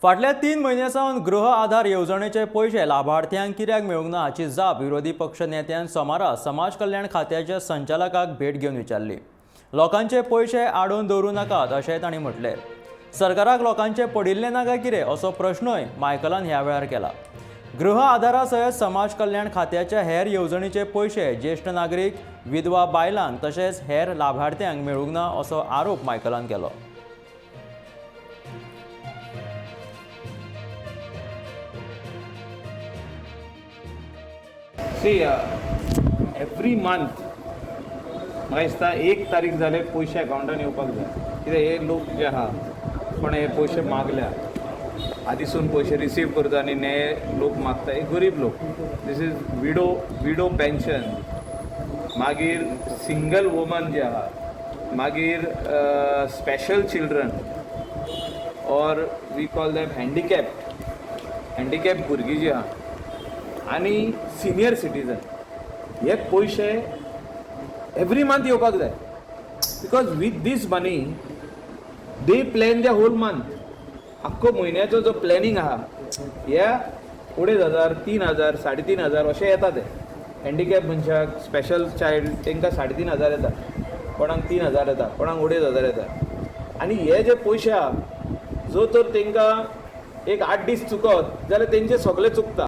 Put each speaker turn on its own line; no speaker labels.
फाटल्या 3 म्हयन्यां सावन गृह आधार येवजणेचे पयशे लाभार्थ्यांक कित्याक मेळूंक ना हाची जाप विरोधी पक्ष नेत्यान सोमारा समाज कल्याण खात्याच्या संचालकाक भेट घेवन विचारली. लोकांचे पयशे आडोवन दवरूं नाकात अशेंय तांणी म्हटलें. सरकाराक लोकांचे पडिल्लें ना काय कितें असो प्रश्नय मायकलान ह्या वेळार केला. गृह आधारा सयत समाज कल्याण खात्याच्या हेर येवजणीचे पयशे ज्येश्ठ नागरीक, विधवा बायलांक तशेंच हेर लाभार्थ्यांक मेळूंक ना असो आरोप मायकलान केलो.
सी, एवरी मंथ म्हाका दिसता एक तारीख जाले पयशे अकावंटान येवपाक जाय. कित्याक हे लोक जे आहा, कोण हे पयशे मागल्या आदीसून पयशे रिसीव करता आनी हे लोक मागता, हे गरीब लोक. This is widow pension, मागीर सिंगल वुमन जे आहा, मागीर special children or we call them handicap भुरगीं जी आहा आनी सिनियर सिटीजन, हे पयशे एवरी मंथ येवपाक जाय because with this money they plan the whole month. आख्खो म्हयन्याचो जो प्लॅनिंग आहा, ह्या 2500, 3000, 3500 अशें येता. ते हँडिकॅप मनशाक, स्पेशल चायल्ड, तांकां 3500 येता, कोणाक 3000 येता, कोणाक 2500 येता. आनी हे जे पयशे आहा, जो तर तांकां एक 8 दीस चुकत जाल्यार तेंचे सगळे चुकता.